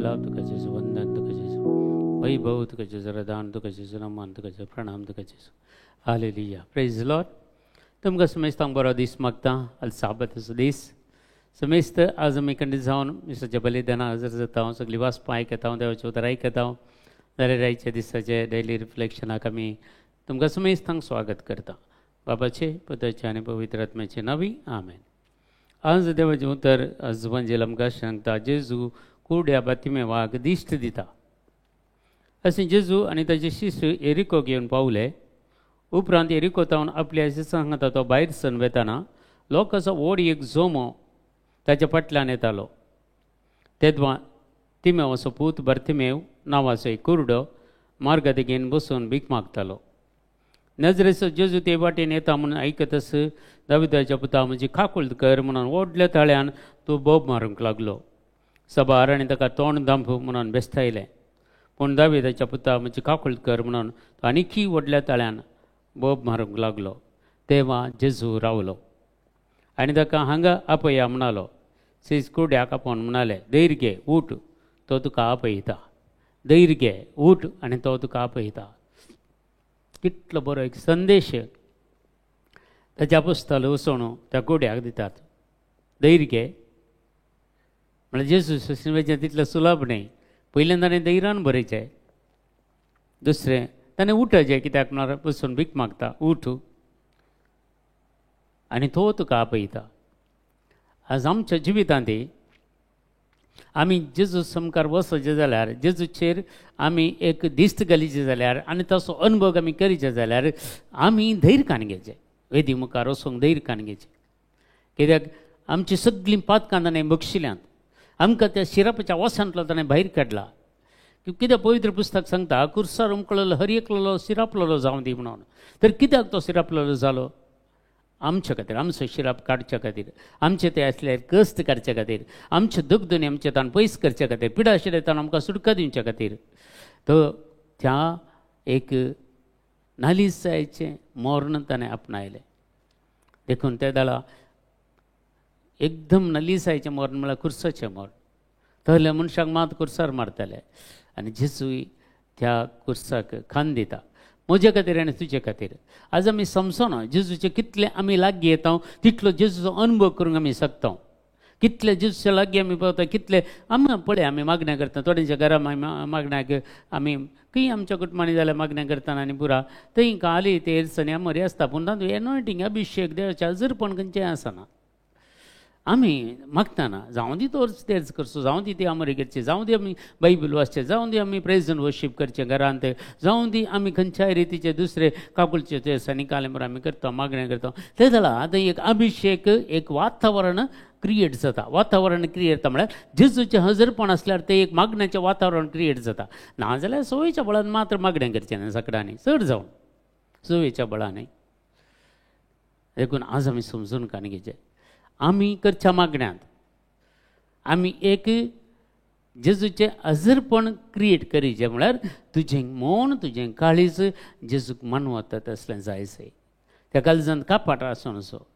गुलाब, तुका जेजू वंदन, तुका जेजू वैभव, तुका जेजू रदान, तुका जेजू नमन, तुका जेजू प्रणाम, तुका जेजू हालेलुया. Praise Lord. तुमकां समेस्तांक बरो दीस मागता. आज साबाताचो दीस. समेस्त आज आमी खंडीत जावन मिसाच्या बलिदानाक हजर जाता, सगळीं वाचपां आयकता, देवाचें उतर आयकता. जाल्यार आयच्या दिसाचे डेली रिफ्लेक्शनाक आमी तुमकां समेस्तांक स्वागत करता. बाबाचे, पुताचे आनी पवित्र आत्म्याचे नांवी आमेन. आज देवाचें उतर आज वंजेल आमकां सांगता, जेजू कुड्या बातिमेवाक दिश्ट दिता. अशें जेजू आनी ताचे शिश्य एरिकोक येवन पावले. उपरांत एरिको तावन आपल्या सांगता तो भायर सरून वेताना लोकांचो व्हड एक जोमो ताच्या फाटल्यान येतालो. तेदवा तिमेवाचो पूत बर्तिमेव नांवाचो एक कुरडो मार्गा देगेन बसून भीक मागतालो. नजरेचो जेजू ते वाटेन येता म्हणून आयकतच दाविदाच्या पुता म्हजी काकूळट कर म्हणून व्हडल्या ताळ्यान तो बोब मारूंक लागलो. सभार आनी ताका तोंड दांप म्हणून बेस्तायलें, पूण दाविदाच्या पुता म्हजी काकूळट कर म्हणून तो आनीकी व्हडल्या ताळ्यान बोब मारूंक लागलो. तेवा जेजू रावलो आनी ताका हांगा आपया म्हणालो. सीस कुड्याक आपोवन म्हणाले, धैर्य घे, उठ, तो तुका आपयता. धैर्य घे, उठ आनी तो तुका आपयता. कितलो बरो एक संदेश ताच्या पुस्तकालो वचून त्या कुड्याक दितात. धैर्य घे म्हळ्यार जेजू सोंसणेचें तितलें सुलभ न्हय. पयल्यान ताणें धैर्यान बरयचें, दुसरें ताणें उठचें, कित्याक म्हळ्यार बसून भीक मागता, उठ आनी तो तुका आपयता. आज आमच्या जिवितांत आमी जेजू सामकार वचचें जाल्यार, जेजूचेर आमी एक दिश्ट घालीची जाल्यार आनी तसो अनुभव आमी करीचे जाल्यार आमी धैर्य काण घेवचें, वेदी मुखार वचूंक धैर्य काण घेवचें. कित्याक आमची सगळीं पातकां ताणें बक्षिल्यांत, आमकां त्या शिरापाच्या वसांतलो ताणें भायर काडला. कित्याक पवित्र पुस्तक सांगता, कुर्सार उमकळलो हर एकलो सिरापलेलो जावं दी म्हणून. तर कित्याक तो सिरापलेलो जालो? आमच्या खातीर, आमचो शिराप काडच्या खातीर, आमचे ते आसल्यार कश्ट काडच्या खातीर, आमचे दुखदुनी आमचे ताण पयस करच्या खातीर, पिडा आशिल्ले ताण आमकां सुटका दिवच्या खातीर तो त्या एक नालिसायचें मर्ण ताणें आपणायलें. देखून ते दाला एकदम नलिसायचें मर्ण म्हळ्यार कुर्साचें मर्ण. तहल्या मनशाक मात कुर्सार मारताले आनी जेजूय त्या कुर्साक खान दिता, म्हजे खातीर आनी तुजे खातीर. आज आमी समजना जेजूचे कितले आमी लागीं येता तितलो जेजूचो अनुभव करूंक आमी शकता. कितले जेजूच्या लागीं आमी पावता, कितले आमी पळय आमी मागण्या करता. थोड्यांच्या घरा मागण्याक आमी खंय आमच्या कुटुंबांनी जाल्यार मागण्या करतना आनी पुरा थंय काली तेर सन्या मरी आसता, पूण तातूंत एनॉयटींग अभिशेक देवाचें हजरपण खंयचें आसना. आमी मागतना जावं दी तोच तेच करचो, जावं दी ती आमरी करची, जावं दी आमी बायबल वाचचें, जावं दी आमी प्रेज एंड वर्शीप करचें घरांत, जावं दी आमी खंयच्याय रितीचे दुसरे काकुलचे ते सनी कालेंबर आमी करता, मागणें करता. तें जाल्यार आतां एक अभिशेक एक वातावरण क्रिएट जाता. वातावरण क्रिएट जाता म्हळ्यार जेजूचें हजरपण आसल्यार तें एक मागण्याचें वातावरण क्रिएट जाता. नाजाल्यार संवयेच्या बळान मात्र मागणें करचें न्हय सगळ्यांनी, चड जावन संवयेच्या बळान. देखून आज आमी समजून काण घेवचें, आमी करच्या मागण्यांत आमी एक जेजूचें हजरपण क्रिएट करीचें. म्हळ्यार तुजें मन तुजें काळीज जेजूक मानवता तसलें जायचें. त्या काळजांत कपट आसून असो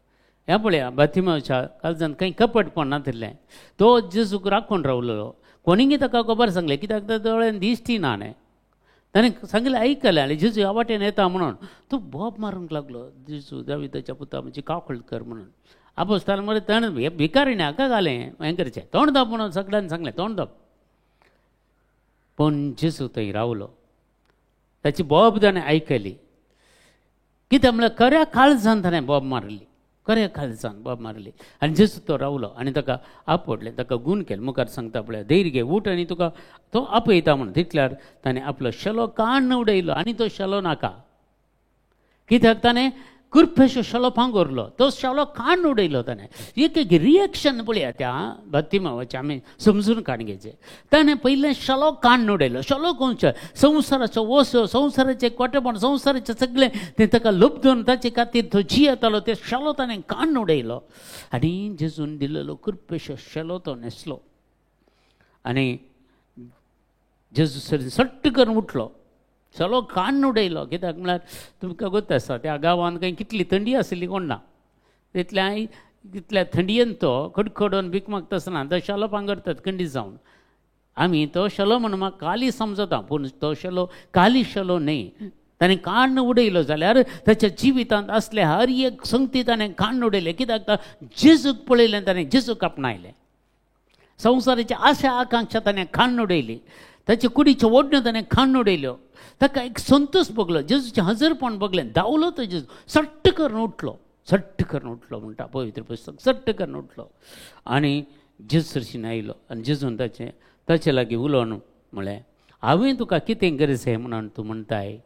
ह्या पळया बातिमाच्या काळजांत कांय कपटपण नातिल्लें, तो जेजूक राखून रावलेलो. कोणीय ताका खबर सांगलें, कित्याक त्या दोळ्यान दिश्टी ना न्हय. ताणें सांगलें आयकलें आनी जेजू ह्या वाटेन येता म्हणून तो बोब मारूंक लागलो, जेजू दाविदाच्या पुता म्हजी काकूळट कर म्हणून. आपोस्ताल मरे ताणें हे भिकारीणे हाका घालें हें करचें, तोंड दाप म्हणून सगळ्यांनी सांगलें, तोंड दाप. पूण जेजू थंय रावलो, ताची बोब ताणें आयकली. कित्याक म्हळ्यार खऱ्या काळजान ताणें बोब मारली, खऱ्या काळजान बोब मारली आनी जेजू तो रावलो आनी ताका आपडलें, ताका गूण केलें. मुखार सांगता पळय, धैर्य घे, उठ आनी तुका तो आपयता म्हणून. तितल्यार ताणें आपलो शेलो काण्ण उडयलो आनी तो शेलो नाका, कित्याक ताणें कुर्पेचो शेलो पांगुरलो, तो शेलो काण्ण उडयलो ताणें. एक एक रिएक्शन पळया त्या बातिमावाचें आमी समजून काण घेवचें. ताणें पयलें शेलो काण्ण उडयलो. शेलो कोणचो? संवसाराचो वसो, संवसाराचें कोटेपण, संवसाराचें सगळें तें ताका लब्दून ताचे खातीर तो जियेतालो, ते शेलो ताणें काण्ण उडयलो आनी जेजून दिलेलो कुर्पेचो शेलो तो न्हेसलो आनी जेजू सर सट्ट करून उठलो, चलो काण्ण उडयलो. कित्याक म्हळ्यार तुमकां गोत आसा त्या गांवांत खंय कितली थंडी आशिल्ली कोण ना, तितल्या तितल्या थंडयेन तो खडखडून भीक मागता आसतना तो शालो पांगरतात थंडी जावन. आमी तो शेलो म्हणून म्हाका काली समजता, पूण तो शेलो काली शेलो न्हय. ताणें काण्ण उडयलो जाल्यार ताच्या जिवितांत आसले हर एक संगती ताणें काण्ण उडयलें. कित्याक जेजूक पळयलें, ताणें जेजूक आपणायलें. संवसाराची आशा आकांक्षा ताणें काण्ण उडयली, ताचे कुडीच्यो ओडण्यो ताणें काण्ण उडयल्यो. ताका एक संतोष भोगलो, जेजूचें हजरपण भोगलें. धांवलो तो जेजू, सट्ट करून उठलो, सट्ट करून उठलो म्हणटा पवित्र पुस्तक, सट्ट करून उठलो आनी जेजू सरशीन आयलो आनी जेजून ताचें ताचे लागीं उलोवन म्हळें, हांवें तुका कितें गरज आहे म्हणून तूं म्हणटाय?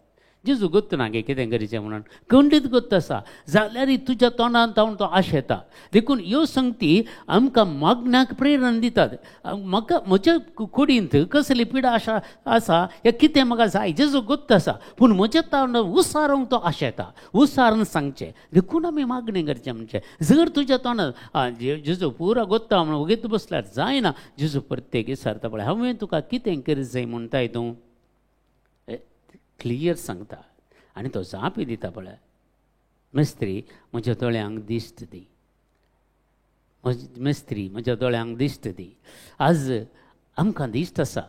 जेजू गोत्त ना गे कितें गरजें म्हणून, खंडीत गोत्त आसा जाल्यार तुज्या तोंडान तावन तो आशेता. देखून ह्यो संगती आमकां मागण्याक प्रेरणा दितात. म्हाका म्हज्या कुडींत कसली पिडा आशा आसा या कितें म्हाका जाय जेजू गोत्त आसा, पूण म्हज्या तोंडान उसारूंक तो आशेता, उसारून सांगचें. देखून आमी मागणें करचें म्हणचें जर तुज्या तोंडान जेजू पुरा गोत्ता म्हणून वगीत बसल्यार जायना. जेजू प्रत्येक विचारता पळय, हांवें तुका कितें गरजें म्हणटाय तूं? क्लियर सांगता आनी तो जापी दिता पळय, मिस्त्री म्हज्या दोळ्यांक दिश्ट दी, मिस्त्री म्हज्या दोळ्यांक दिश्ट दी. आज आमकां दिश्ट आसा,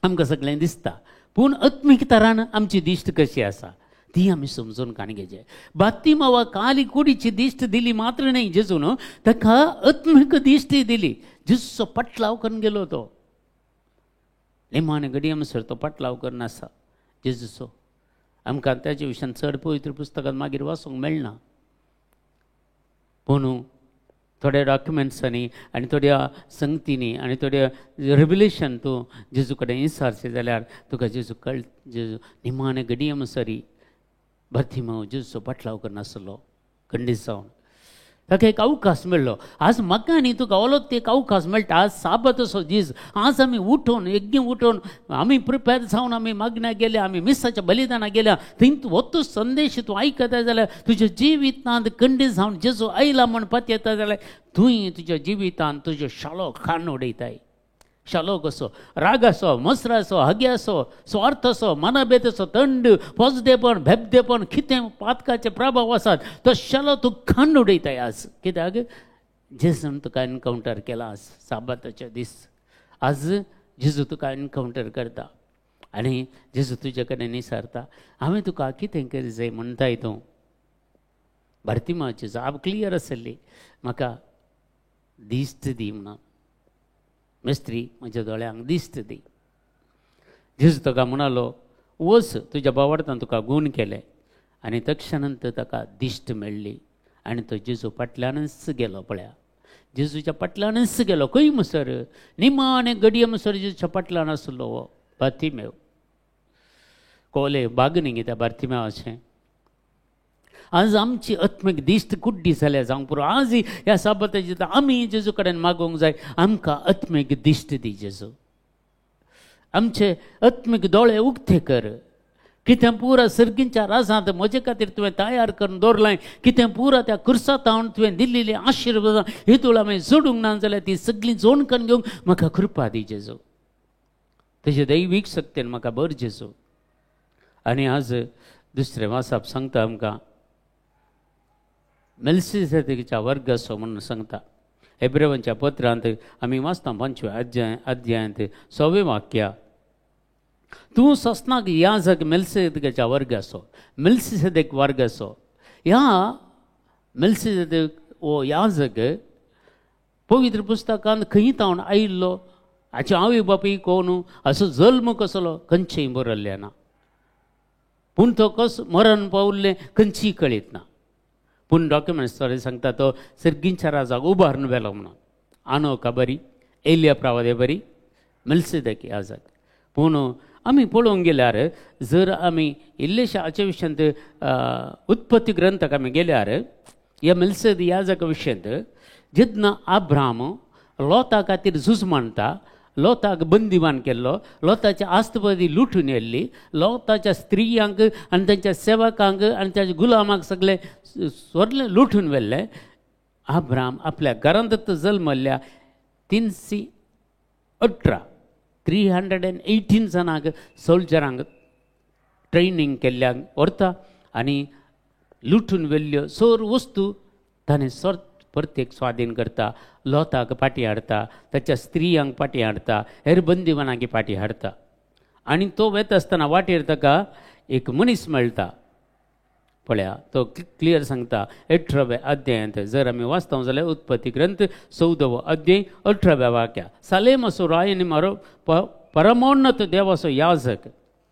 आमकां सगळें दिसता, पूण आत्मीक तरान आमची दिश्ट कशी आसा ती आमी समजून काणी घेवचें. बातिमावा काली कुडीची दिश्ट दिली मात्र न्हय जेजून, ताका आत्मीक दिश्टी दिली. जेजूचो पटलाव करून गेलो तो, निमाणे घडये म्हणसर तो पटलाव करून आसा जेजूचो. आमकां ताचे विशयान चड पवित्र पुस्तकांत मागीर वाचूंक मेळना, पूण थोड्या डॉक्युमेंट्सांनी आनी थोड्या संगतींनी आनी थोड्या रेवलेशन तूं जेजू कडेन विचारचें जाल्यार तुका जेजू कळ. जेजू निमाणे घडये म्हणसरी बार्तिमाव जेजूचो पाटलाव करनासलो खंडीत जावन ताका एक अवकाश मेळ्ळो. आज म्हाका आनी तुका ओलोत एक अवकाश मेळटा. आज साबत असो दीस, आज आमी उठून यज्ञ उठून आमी प्रिपेर जावन आमी मागण्या गेल्या, आमी मिसाच्या बलिदानाक गेल्या, थंय हो संदेश तूं आयकता जाल्यार तुज्या जिवितांत खंडीत जावन जेजू आयला म्हण पत्येता जाल्यार तुवें तुज्या जिवितांत तुज्यो शालो खाण उडयताय. शालो कसो? रागाचो, मसराचो, हग्याचो, स्वार्थाचो, मनाभेदाचो, थंड, पोजदेपण, भेबदेपण, कितें पातकाचे प्रभाव आसात तो शालो तूं खाण उडयताय आज. कित्याक जेजून तुका एनकावंटर केला आज साबाताचे दीस. आज जेजू तुका एनकावंटर करता आनी जेजू तुजे कडेन विचारता, हांवें तुका कितें करी जाय म्हणटाय तूं? बार्तिमाची जाप क्लियर आसली, म्हाका दिश्ट दी म्हणून. मिस्त्री म्हज्या दोळ्यांक दिश्ट दी. जेजू ताका म्हणालो, वच, तुज्या बावडतान तुका गूण केले. आनी तक्षणंत ताका दिश्ट मेळ्ळी आनी तो जेजू फाटल्यानच गेलो. पळया, जेजूच्या फाटल्यानच गेलो. खंय म्हणसर निमाणे घडये म्हणसर जेजूच्या फाटल्यान आसलो हो बार्तिमेव. कोले बागणी गे त्या बार्तिमेवाचें. आज आमची आत्मीक दिश्ट कुड्डी जाल्या जावंक पुरो. आज ह्या साबाताचे आमी जेजू कडेन मागूंक जाय, आमकां आत्मीक दिश्ट दी जेजू, आमचे आत्मीक दोळे उक्ते कर. कितें पुरा सर्गींच्या राजांत म्हजे खातीर तुवें तयार करून दवरलां, कितें पुरा त्या कुर्सातावन तुवें दिल्लेली आशिर्वादां हेतूळ हांवें जोडूंक ना जाल्यार ती सगळीं जोड करून घेवंक म्हाका कृपा दी जेजू, तुजे दैवीक शक्तीन म्हाका बर जेजू. आनी आज दुसरें वाचप सांगता आमकां मेल्सिसेदेकाच्या वर्गाचो म्हणून सांगता. एब्रेवांच्या पत्रांत आमी वाचता 5व्या अध्यायांत 6वें वाक्य, तूं ससनाक याजक मेल्सिसेदेकाच्या वर्गाचो, मेल्सिसेदेक वर्गाचो. ह्या मेल्सिसेदेक हो याजक पवित्र पुस्तकांत खंय तावन आयिल्लो, हाचे आवय बापूय कोण, असो जल्म कसलो खंयचेय बरयल्लें ना, पूण तो कसो मरण पावल्लें खंयचीय कळीत ना. पूण डॉक्युमेंट्स थोडे सांगता तो सर्गींच्या राजाक उबारून व्हेलो म्हणून. आनोका बरी, एलिया प्रावादे बरी, मेल्सिदेक याजक. पूण आमी पळोवंक गेल्यार जर आमी इल्लेशा हाचे विशयांत उत्पत्ती ग्रंथाक आमी गेल्यार ह्या मेल्सिदेक याजका विशयांत जेन्ना आब्राम लोता खातीर झूज मांडटा, लोताक बंदिवान केल्लो, लोताच्या आस्तपदी लुटून येयल्ली, लोताच्या स्त्रियांक आनी तांच्या सेवकांक आनी ताच्या गुलामाक सगळे सोरले लुटून व्हेल्ले. आब्राम आपल्या घरांत जल्मल्ल्या 318 318 जाणांक सोल्जरांक ट्रेनींग केल्ल्यांक व्हरता आनी लुटून व्हेल्ल्यो सोर वस्तू ताणें प्रत्येक स्वाधीन करता, लोताक पाटी हाडटा, ताच्या स्त्रियांक पाटी हाडटा, हेर बंदीवानांक पाटी हाडटा. आनी तो वेता आसतना वाटेर ताका एक मनीस मेळटा. पळया तो क्लियर सांगता 18व्या अध्यायांत जर आमी वाचता जाल्यार उत्पत्ती ग्रंथ 14वो अध्याय 18व्या वाक्या, सालेम असो राय आनी मारो परमोन्नत देवाचो याजक.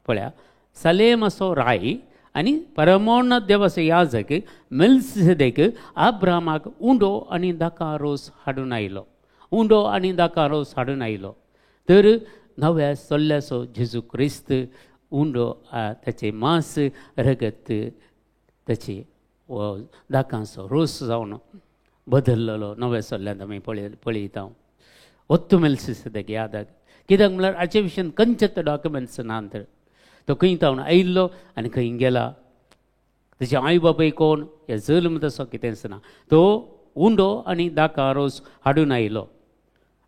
पळया सालेम असो राय आनी परमोन्नत देवाचो याजक मेल्किसेदेक अब्रामाक उंडो आनी दाका रोस हाडून आयलो, उंडो आनी दाका रोस हाडून आयलो. तर नव्या चल्ल्याचो जेजू क्रिस्त उंडो ताचें मांस रगत ताची दाकांचो रोस जावन बदल्लेलो नव्या चल्ल्यांत आमी पळयता. ओत्तू मेल्किसेदेक यादक कित्याक म्हणल्यार हाचे विशयान खंयचे डॉक्युमेंट्स ना. तर तो खंय तावन आयिल्लो आनी खंय गेला, ताचे आवय बापूय कोण, हे जल्म तसो कितेंच ना. तो उंडो आनी दाका रोस हाडून आयलो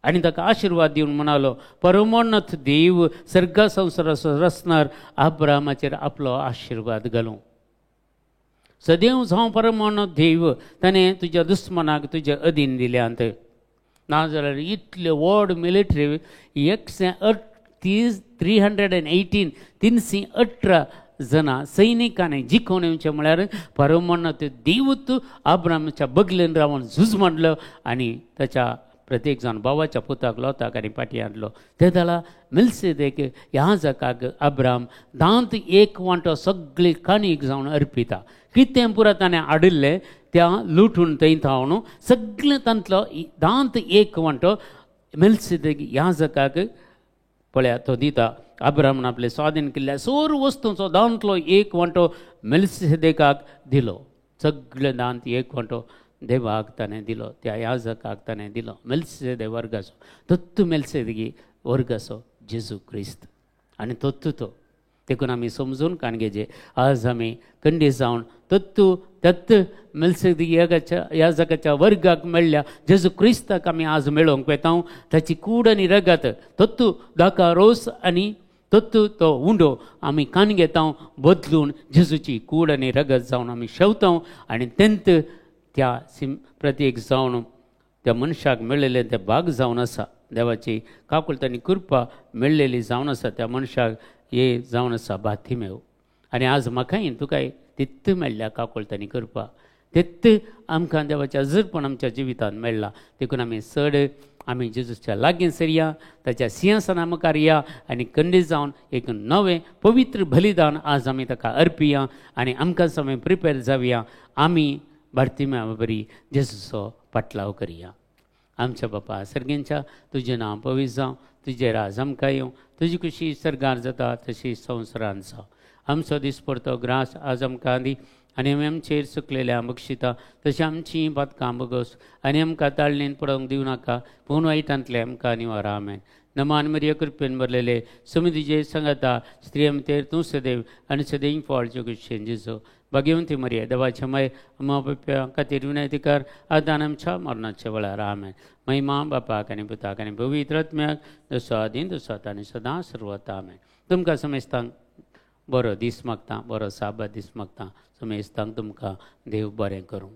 आनी ताका आशिर्वाद दिवन म्हणालो, परमोन्नत देव सर्गा संवसाराचो रचणार अब्रामाचेर आपलो आशिर्वाद घालूं. सदैव जावं परमोन्नत देव ताणें तुज्या दुस्मनाक तुज्या अधीन दिल्यांत. नाजाल्यार इतले व्हड मिलिटरी 138 318 जाणां सैनिकांनी जिखोवन येवचें म्हळ्यार परमोन्नत देवूत अब्रामाच्या बगलेन रावन झूज मांडलो आनी ताच्या प्रत्येक जाण भावाच्या पुताक लोताक आनी पाटी हाडलो. ते जाल्यार मेल्किसेदेक याजकाक अब्राम दांत एक वांटो सगळी काणीक जावन अर्पिता. कितें पुरा ताणें हाडिल्लें त्या लुटून थंय थावन सगळें तांतलो दांत एक वांटो मेल्किसेदेक याजकाक पळया तो दिता. अब्रामान आपले स्वाधीन केल्ल्या सोर वस्तूंचो दांतलो एक वांटो मेल्किसेदेकाक दिलो. सगळे दांत एक वांटो देवाक ताणें दिलो, त्या याजकाक ताणें दिलो. मेल्किसेदेक वर्गाचो तत्तू मेल्किसेदेक वर्गाचो जेजू क्रिस्त आनी तत्तू तो. देखून आमी समजून काणगेचे आज आमी कंडी जावन तत्तू तत्त मेल्किसेदेक याजकाच्या वर्गाक मेळ्ळ्या जेजू क्रिस्ताक आमी आज मेळोवंक वेता. ताची कूड आनी रगत तत्तू दाका रोस आनी तत्तू तो उंडो आमी कान घेता बदलून जेजूची कूड आनी रगत जावन आमी शेवता. आनी तेंत त्या प्रत्येक जावन त्या मनशाक मेळिल्लें तें भाग जावन आसा, देवाची काकुळट आनी कृपा मेळ्ळेली जावन आसा त्या मनशाक हे जावन आसा बाथिमेव. आनी आज म्हाकाय तुकाय तित्त मेळ्ळ्या काकुळट आनी कृपा, तित्त आमकां देवाचें हजरपण आमच्या जिवितांत मेळ्ळां. देखून आमी चड आमी जेजूच्या लागीं सरया, ताच्या सिंहासना मुखार या आनी कंडी जावन एक नवें पवित्र बलिदान आज आमी ताका अर्पिया आनी आमकां आमी प्रिपेर जावया. आमी बार्तिम्या बरी जेजूचो पाटलाव करया. आमच्या बापा सर्गेंच्या तुजें नांव पवित्र जावं, तुजें राज आमकां येवं, तुजी खुशी सर्गार जाता तशी संवसारान जावं. आमचो दिसपडतो ग्रास आज आमकां दी आनी आमी आमचेर चुकलेल्या बक्षिता तशें आमचीं पातकां बगस आनी आमकां ताळणेन पडोवंक दिवं नाका, पूण वायटांतलें आमकां निवार. आमेन. नमान मरिया कृपेन भरलेले समितीचे सांगाता स्त्रियां भितर तूं सदैव आनी सदैव फळचो खुशेन जेजू. भाग्यवंती मरिया देवाच्या माय अम्मा बाप्या खातीर विनंती कर आतां आमच्या मरणाच्या वेळार. आमेन. महिमा बापाक आनी पुताक आनी पवित्र आत्म्याक, जसो आदीं तसो आतां आनी सदां सर्वता. आमेन. तुमकां समेस्तांक बरो दीस मागता, बरो साबात दीस मागता. समेस्तांक तुमकां देव बरें करूं.